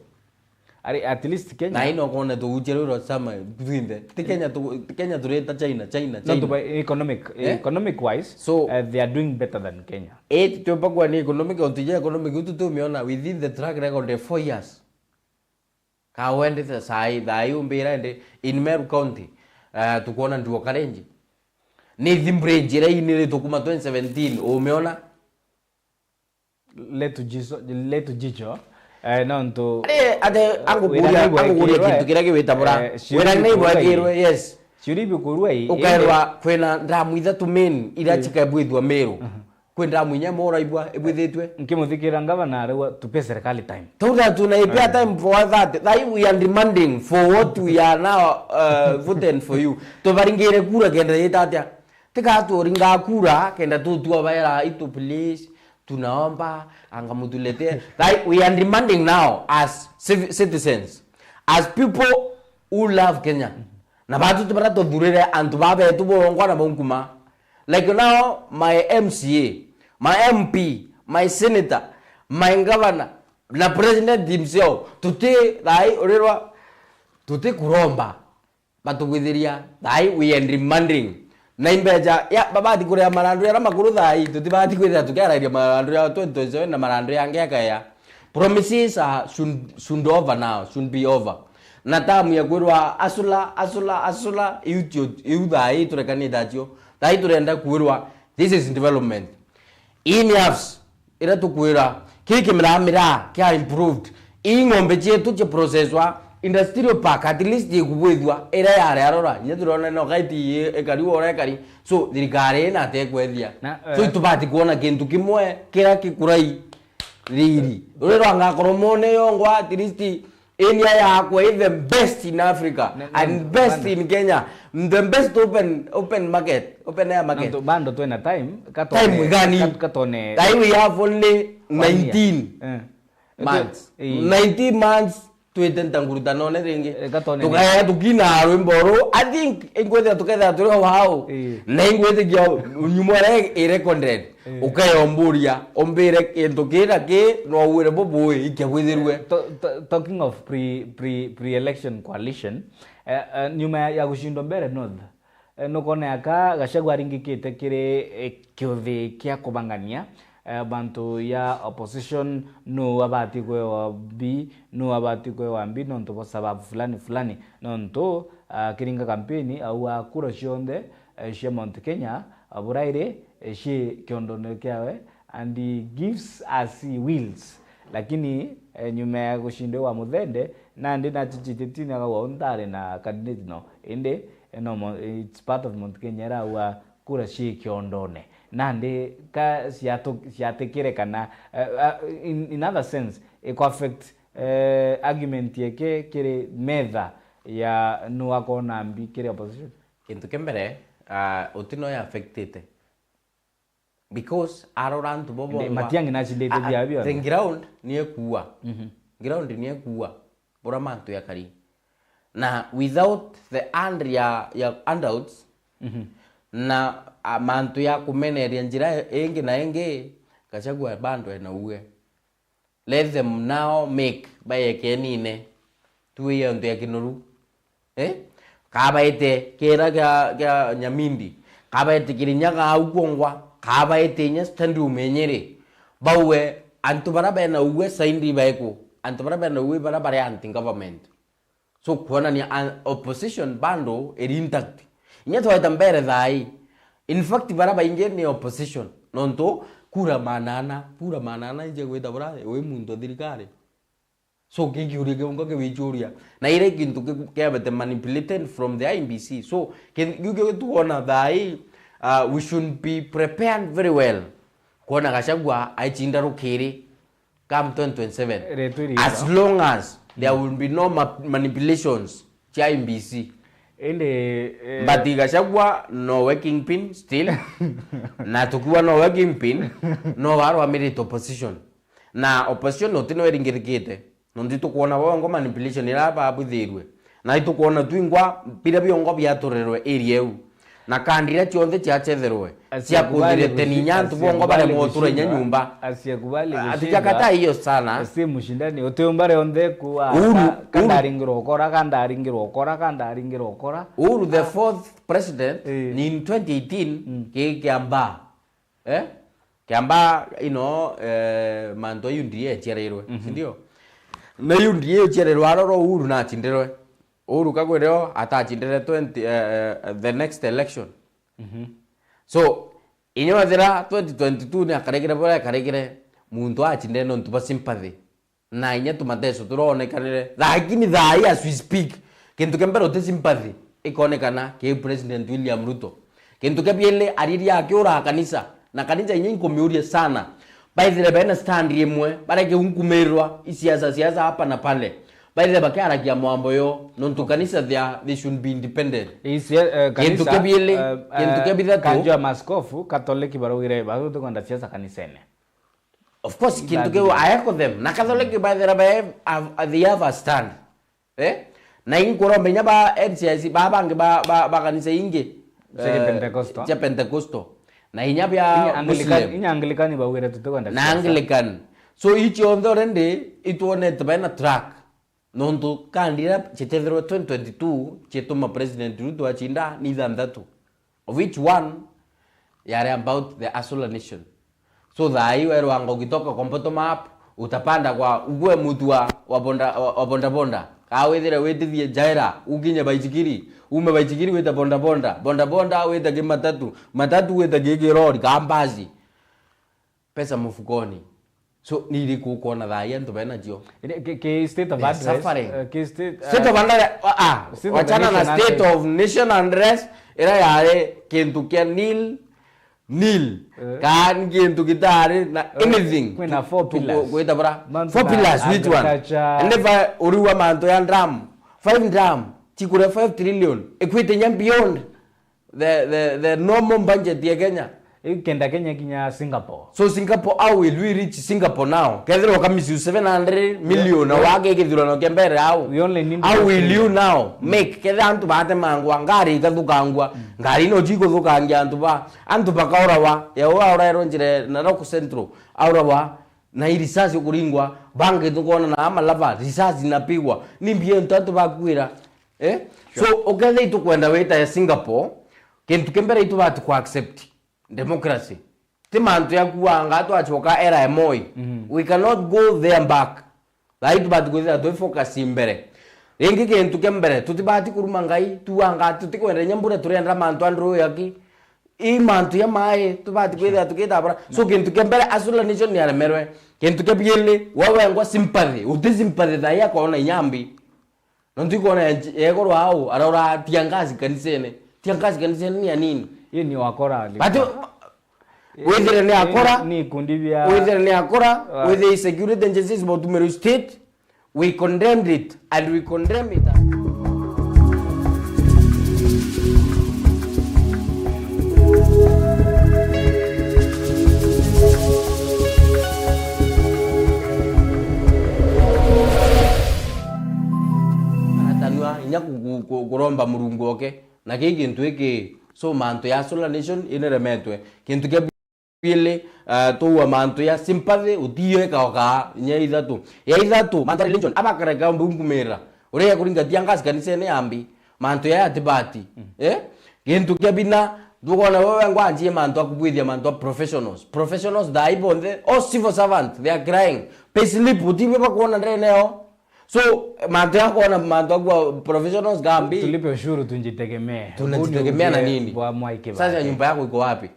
Ari, at least Kenya. Na ino kone tuuja rwiro sama twinthe. Ti Kenya tu-, ti Kenya tureta China, China, China. No, tu by economic, eh? Economic wise, so, uh, they are doing better than Kenya. Eh, tupa kwa ni economic, ontija economic, utu tumiona within the track record of four years. Ka wendete sai, thai umbira ende in Meru County, eh, tukwona Nduo Karenji. Ni thi bridge iria iniritwe kuma twenty seventeen, umiona? Letu jicho, letu jicho, eh, nontu. Eh, ate, eh, angukuria, wira ni angukuria bwekirwe, kintu kiria giwita bura. Eh, wira ni bwekirwe, yes. Ciuri bikurua i, ukaerwa indi kwina ndamu ithatu main iria, eh, cikabwithua Meru. Mhm. Kwi ndamu inya imwe uraigua ibwithitue. Nkimuthikira ngavana arauga, "Tupe serikali time." Tauga tunaipea, eh, time for that. That we are demanding for what we are now, uh, voting for you. Tubaringire kura kenda yita atia? Tika turinga kura kenda tutua baera itu, please. Tunaomba anga mutulete. That we are demanding now as civ-, citizens, as people who love Kenya. Na batu ti bara tuthurire antu babetu bongwa na bonguma. Like now, my M C A, my M P, my senator, my governor, na president himself, tuti thai urirwa, Tutikuromba batugwithiria, thaai we are demanding. Na imbeja ya babati kuria marandu aria makuru thaai, tutibati kwithira tukiaragiria marandu ya twenty twenty-seven na marandu yangi akaya. Promises are, should, should over now, should be over. Na tamu ya kwirwa asula, asula, asula, iu tio, iu thaai turekanite atio. Thaai turenda kwirwa, this is development. Ii ni apps iria tukwira, kii kimiraa miraa kia improved. Ii ng'ombe cietu cia processwa, industrial park at least ikubwithua, iria yari arora. Inya turona no kaiti ii ikari wora ikari. So, thirikari ina ate kwethia. Na, so, eh, itubati kuona kintu kimwe kiria kikurai riri. Uria rwangakorwo mone yongwa, at least area yakwa i the best in Africa and best in Kenya. The best open, open market, open air market. Nontu bando twina time, katone, time igani? Kat-, katone. Time we have only one year. Nineteen months. Eh. Nineteen months, twite ntanguruta none ringi. Eh, katone. Tukaya tukina rwimbo ru. I think ingwethira tukethira turi wow. Eh. Na ingwitikia nyuma ire recorded. Eh. Ukeyomburia, umbire kintu kira ki, no wire bubui, ikia bwithirwe. To-, to-, talking of pre-, pre-, pre-election coalition, eh, eh, nyuma ya, ya gucindwa mbere North, eh, nukone aka Gachagua aringikite kiri, eh, kiuthi kia kubangania, eh, bantu ya opposition, nu abati kwewa B, nu abati kwewa B, nontu bwa sababu fulani fulani, nontu, ah, kiringa kampeni, au a kura cionthe, eh, cia Mount Kenya, ah, burairi, eh, ci kiondone kiawe, and he gives as he wills. Lakini, eh, nyuma ya gucindwa wa Muthende, nandi nachichititini akauga, "Untari na candidate no." Indi, eh, no mo-, it's part of Mount Kenya, era aua kura ci kiondone. Nandi ka ciatu-, ciatikire kana, eh, eh, in, in other sense, iko affect, eh, argument yeke kiri metha ya nu akona mbi kiri opposition? Kintu kia mbere, ah, Utino ya affectite. Because arora antu bo bongwa. Matiang'i nacindite bia bionthe. The ground ni ekuua. Mhm. Ground ni ekuua. Bura mantu ya kari. Na without the hand ya, ya handouts, mhm, na, a, mantu ya kumeneria njira ingi na ingi, Gachagua bado ena uge. Let them now make, bayekenine. Tuwe antu ya Kinoru. Eh? Kabaite kira kia, kia Nyamindi. Kabaite Kirinyaga au kwongwa. Kabaite inya stadium enyere. Bauwe, antu bara bena uwe saindi baeku. Antu bara bena uwe bara bari anti government. So, kuonania an-, opposition bando iri intact. Inya twaita mbere thaai. In fact, bara baingi ni opposition. Nontu, kura manana, kura manana ije gwita bura, wi muntu thirikari. So, ki kiuria kiu ngo kiwichuria. Na ire kintu ki-, kiabete manipulated from the I E B C. So, ki-, kiu kiu tuona thaai, uh, we should be prepared very well. Kuona Gachagua aichinda rukiri. Come twenty twenty-seven. As long as there will be no ma-, manipulations cia I E B C. Indi, eh, but Gachagua nowe kingpin still. Na tukiuga nowe kingpin, no arwamirite opposition. Na opposition uti no iringirikite. Nontu tukwona bongo manipulation ira babwithirwe. Na itukwona twingwa biria biongo biaturerwe area iu. Na kandi iria cionthe ciachetherwe, ciakuthirie teni inya antu bongo baremwa utura inya nyumba. Hatujakataa hiyo sana. Uhuru, kandaringirwa ukora, kandaringirwa ukora, kandaringirwa ukora. Uhuru, the fourth president, in twenty eighteen, ki Kiambaa. Eh? Kiambaa, you know, eh, mantu ya U D A eciarirwe, si ndio? Na U D A eciarirwe, aroro Uhuru nacindirwe. Uhuru kagwireo atacindire twenty, eh, eh, the next election. So, inya wethira twenty twenty-two ni akaregire buria akaregire, muntu acindire nontu bwa sympathy. Na inya tumateso turonekanire. Lakini thaai as we speak, kintu kia mbere uti sympathy ikonekana ki President William Ruto. Kintu kia bieli ariria akiura kanisa, na kanisa inya inkumiuria sana. Baithire bena stand imwe, bareke unkumirwa isiasa, siasa hapa na pale. Baithire bakiaragia mwambo yo, nontu kanisa they are, they should be independent. Kintu kia bieli, kintu kia bithatu, kanjo ya maskofu, Katoliki baraugire, batu tukwenda siasa kanisene. Of course, kintu kiu, I echo them. Na Catholic baithira ba have, have, they have a stand. Eh? Na inkuromba inya ba N C I C, ba bangi ba, ba, ba kanisa ingi, cia, eh, Pentecostal, cia Pentecostal. Na inya bia Muslim. Inya Anglican, inya Anglican baugire tutikwenda siasa. Na Anglican. So, icio onthe already itwonete bena track. Nontu kandi iria citethirwe twenty twenty-two cituma President Ruto acinda ni ithanthatu, of which one yari about the Asula Nation. So thaa hii werwa anga ukitoka kwa bottom up, utapanda kwa ugue mutu wa, wa bonda, wa, wa bonda bonda. Kaa withire witithie Jaira, ukinye Baichikiri, ume Baichikiri wite bonda bonda, bonda bonda wite ki matatu, matatu wite ki kirori, kaa mbasi. Pesa mufukoni. So, ni iriku ukwona thaa hii antu benacio? Ki, ki, ki state of They are unrest, suffering. Eh, ki state, state eh, of unrest, ah, ah, state of wachana na nation state unrest. Of nation unrest, ira yari kintu kia nil, nil. Eh. Kaa ni kintu gitari na, eh, anything. Kwina four pillars. Kwita bura. Mantu four na pillars, which one? Agriculture. And if I, uriwa mantu ya dam, five dam, chikure five trillion. Equity nya beyond the, the, the normal budget ya Kenya. Iu kenda Kenya kinya Singapore. So Singapore, how will we reach Singapore now? Kethira ukamisi seven hundred million, yeah, na wake kithurano kia mbere au. We only need how will you now make? Kethira antu batemangwa, ngari ikathukangwa, mm, ngari no chikuthukangia antu ba, antu bakaurawa, ya uraurairwo njire na Rock Central, aurawa, na irisasi ukuringwa, bangi tukona na amalava, risasi inapigwa. Ni mbia antu antu bakwira. Eh? Sure. So, ukethira itukwenda wita ya Singapore, kintu kia mbere itubati ku accept democracy. Ti mantu ya kuanga twachoka era ya Moi. Mhm. We cannot go there back. Thaa ii tubati kwithira twi focus mbere. Ringi kintu kia mbere, tutibati kuruma Ngai, tuanga tutikwenda inya mbura, turenda mantu andru yaki. I mantu ya mai, tubati kwithira tukitabura. So, kintu kia mbere, Asula Nation niaremerwe. Kintu kia biili, we wengwa sympathy. Uti sympathy thaa ii akona inya mbi. Nontu ikwona ye-, yegorwa au, arora tiangasi kanisene. Tiangasi kanisene ni ya nini? Hii ni wakora. But, eh, withire ni akora, ni ikundi bia withire ni akora, ah, withire security agencies botumire state, we condemned it and we condemn it. Aratanua inya ku-, ku-, ku-, kuromba Murungu oke. Na kii kintu iki, so mantu ya Solar Nation iniremetwe. Kintu kia bwili, uh, tuua mantu ya sympathy, utiyo ikaoka nya ithatu. Ya ithatu, mantu ya religion, abakareka mbunkumira. Uria kuringatia ngasi kanisene yambi, mantu ya atibati. Mm. Eh? Kintu kia bina, tukona wewe ngwanjie mantu akubwithia mantu a professionals. Professionals thaa ii bonthe, all civil servants, they are crying. Payslip, utibi bakuona ndene yo. So, mantu ya kuona mantu akwa professionals gambi. Tulipe ushuru, tunjitegemee. Tunajitegemea na nini? Sasa nyumba yako iko wapi?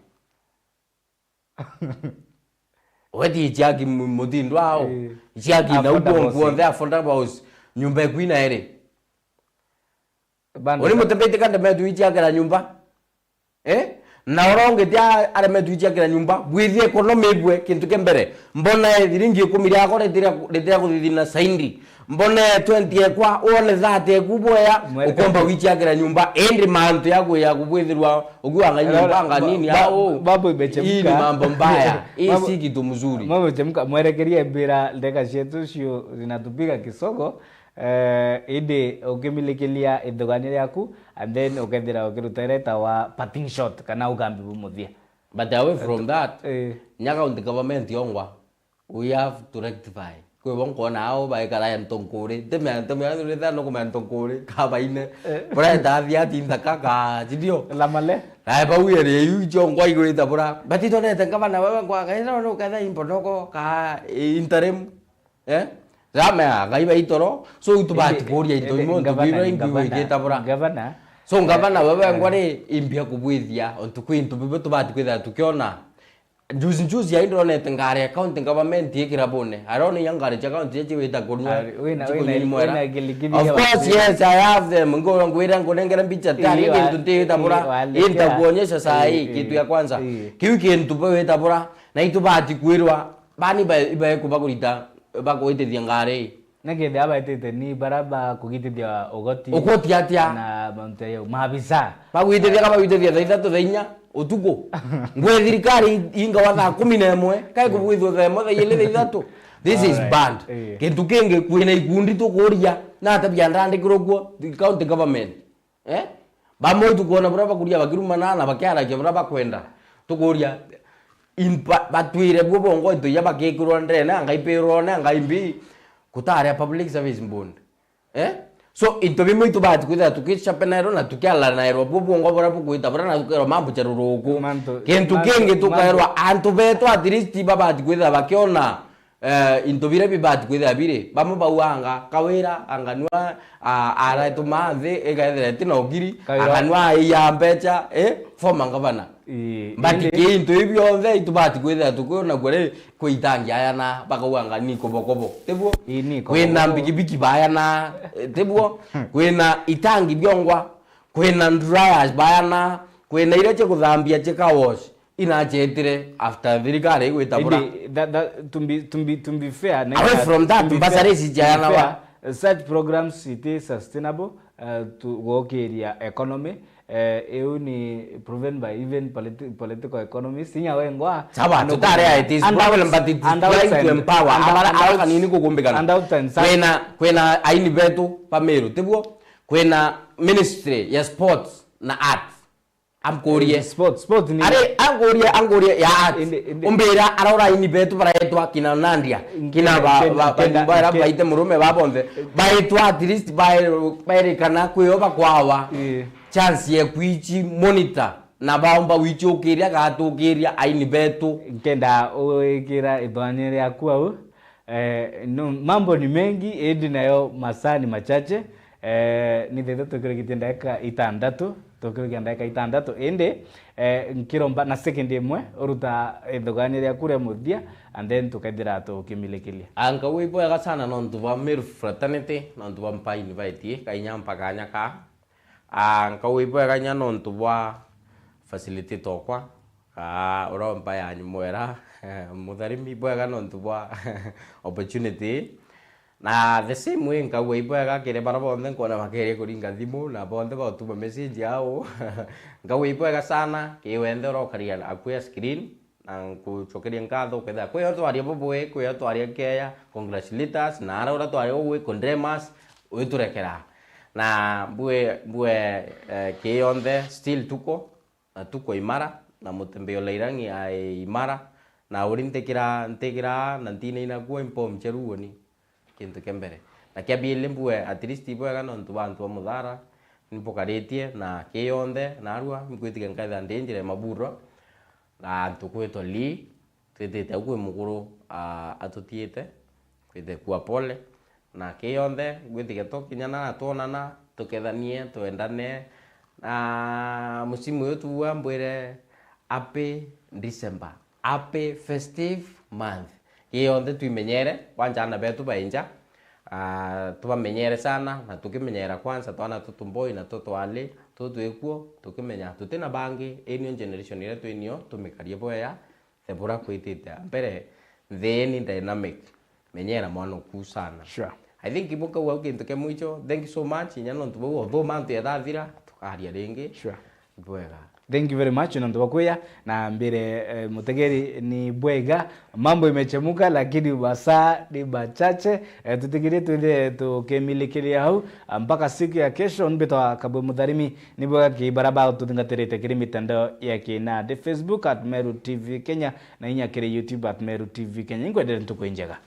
Weti ichiaki mu-, mutindo ao. Eh. Ichiaki na uko affordable housing. Nguo the affordable house. Nyumba iku ina ere. Bando uri za- mutembeite kande metu ichiakira nyumba. Eh? Na uria ungi ti a-, aremetwe ichiakira nyumba, bwithie economy ibwe kintu kia mbere. Mbona thiringi ikumi riakwa ritira, ritira kuthithina saindi. Mbona twenty ekwa, wone thirty eku bwea, ukomba gwichiakira nyumba, indi mantu ya kuya kubwithirwa ukiwa nga nyumba nga nini, au. Mambo imechemka. Hii ni mambo mbaya. Hii si kitu mzuri. Mambo imechemka, mwerekerie mbira, ndeka cietu cio zinatupiga kisogo. Eh, indi ukimilikilia ithugania riaku, and then ukethira ukiruta iria itawa parting shot, kana ugambi bumuthia. But away from that, eh, nya county government yongwa, we have to rectify. Kwi bo nkona ao baikara ya ntonkuri, ntimea, ntimea, ntimea, no kumea ntonkuri, kabaine. Eh. Bureta athi ati nthaka ka, sindio? Lamale. Na bau ere yu chongwa igwita bura. But itonete ngavana wewe kwa, kaina no ketha imponoko ka, eh, interim. Eh? Ramea, Ngai baitoro. So, itubati kuria into imo, ntu bira ingi wikita bura. Gavana. So, ngavana wewe ngwari imbia kubwithia, ontu kwi into bibi tubati kwithira tukiona. Juzi, juzi ai ndonete ngari ya county government ikira bone. Arone ya ngari cha county ya chiwita kunywa. Ari, wina, wina, wina gilikithi. Of course, yes, I have them. Ngo ngwira nkunengera mbicha tani, iyo, into ntiwita bura. Into kuonyesha saa hii, kitu ya kwanza. Kiu kintu bwita bura. Na itubati kwirwa, bani ba, ibae kuba kurita, bakwitithia ngari. Na kethira baitite ni bara bakugitithia ugoti. Ugoti atia? Na mantu ya maabisa. Bagwitithia ka bagwitithia thaa ithatu thaa inya utuku. Ngwe thirikari ingawa thaa kumi na imwe, kai kubwithwa thaa imwe, thaa ili, thaa ithatu. This is banned. Alright. Eh. Kintu kingi, kwina ikundi tukuria, na atabia ndandikirwo kuo, the county government. Eh? Bamwe tukwona buria bakuria bakirumana na bakiaragia buria bakwenda. Tukuria, impa-, batwire buo bongo into iria bakikirwa ndene, anga ipirwo ne, anga imbi, kutaria public service board. Eh? So, into bimwe itubati kwithira tukichapenairwa na tukialanairwa buo bwongo buria bugwita buria na tukerwa mambo ja ruruku. Mantu, kintu mantu, kingi tukaerwa mantu. Antu betu at least babati kwithira bakiona, eh, into biria bibati kwithira biri. Bamwe bauanga, Kawira, anganua, a-, aretuma nthi, ikaethira iti na ugiri, Kawira. Anganua aiya mbecha, eh, former governor. Ii, but indi ki into ibi bionthe itubati kwithira tukiona kuri kwi itangi ayana, bakauga ng'a ni kobokobo. Tibuo? Ii, ni kobokobo. Kwina mbikibiki bayana, eh, tibuo? Kwina itangi biongwa, kwina dryers bayana, kwina iria cia kuthambia cia car wash, inachetire after thirikari igwita bura. Indi, that, that, to be, to be, to be fair, na Away ina-, from that, to be fair, mbasarisi to be jayana fair, wa. Such programs iti sustainable, eh, tu-, gukiria economy, Eh, iu ni proven by even politi-, political economists. Inya wengwa. Sawa, tutare it is problem, but it is trying to empower. Abara, abara kanini kugumbikana. Kwina, kwina aini betu ba Meru, tibuo? Kwina ministry ya sports na arts. Amkurie. Sports, sports ni Ari, angurie, angurie ya arts. Indi, indi. Umbira arora aini betu baraetwa kina Nadia, kina ba, ba, ba, ba, ba, baite murume ba bonthe. Baetwa at least bae-, baerikana kwio bakwawa. Ii. Chance ya kwichi monitor na baomba wichukiria gatukiria aini betu. Nkenda uikira ithwanya riaku au. Eh, no, mambo ni mengi, indi nayo masaa ni machache. Eh, ni thithe tukirikitie ndagika itandatu, tukirikia ndagika itandatu, indi, eh, nkiromba na second imwe uruta ithugania riaku ria muthia, and then tukaithira tukimilikilia. Anga wi bwega sana nontu bwa Meru fraternity, nontu bwa mpaini baitie kainya mpaka nyaka. Ah, nkauga ibwega inya nontu bwa facilitator okwa, ah, uria umpa ya nyumwera, Mutharimi, ibwega nontu bwa opportunity. Na the same way, nkauga ibwega kiri baria bonthe nkwona bakeria kuringa thimu, na bonthe bautuma message yao. Nkauga ibwega sana, ki wenthe urokaria akuya screen. Na nkucokeria nkatho kwithira kwi o twaria bubui, kwi o twaria keya, congratulate us, na ara uria twaria ugwi condemn us, witurekera. Na mbue, mbue, eh, ki yonthe, still tuko, na tuko imara, na mutembei o Lairang'i ai imara, na uri ntikira, ntikira, na ntinaina kuo impom cheruoni. Kintu kia mbere. Na kia biili mbue, at least ibwega nontu bwa antu ba Muthara, nimbukaritie na ki yonthe, narua, nkwitikia nkaithira ndi njira ya Maburo, na antu kwitwa Lee, twitite au kwi mukuru, ah, atutiite, kwite kua pole, na ki yonthe, ngwitikia tukinyana na twonana, tukethanie, twendane, na musimu uyu tuua mbwire, Happy December. Happy festive month. Ki yonthe twimenyere, kwanja ana betu ba inja, ah, tubamenyere sana, na tukimenyera kwanza twana tutu mboi na tutu ali, tu twikuo, tukimenya tutina bangi, ii nio generation iria twinio, tumikarie bwega, the bura kwitite mbere, nthi ii ni dynamic. Menyera mwana uku sana. Sure. I think ibo kau au kintu kia mwicho. Thank you so much. Inya nontu bau, although mantu yathathira, tukaria ringi. Sure. Bwega. Thank you very much nontu bwa kwia na mbere, eh, mutegeri ni bwega. Mambo imechemuka lakini masaa ni machache. Eh, tutikirie twithire tukimilikiria hau, ah, mpaka siku ya kesho. Mbitwa Kabwe Mutharimi, ni bwega ki bara ba tuthingatirite kiri mitandao ya kinandi, Facebook at Meru T V Kenya, na inya kiri YouTube at Meru T V Kenya. Inkwendere ntuku injega.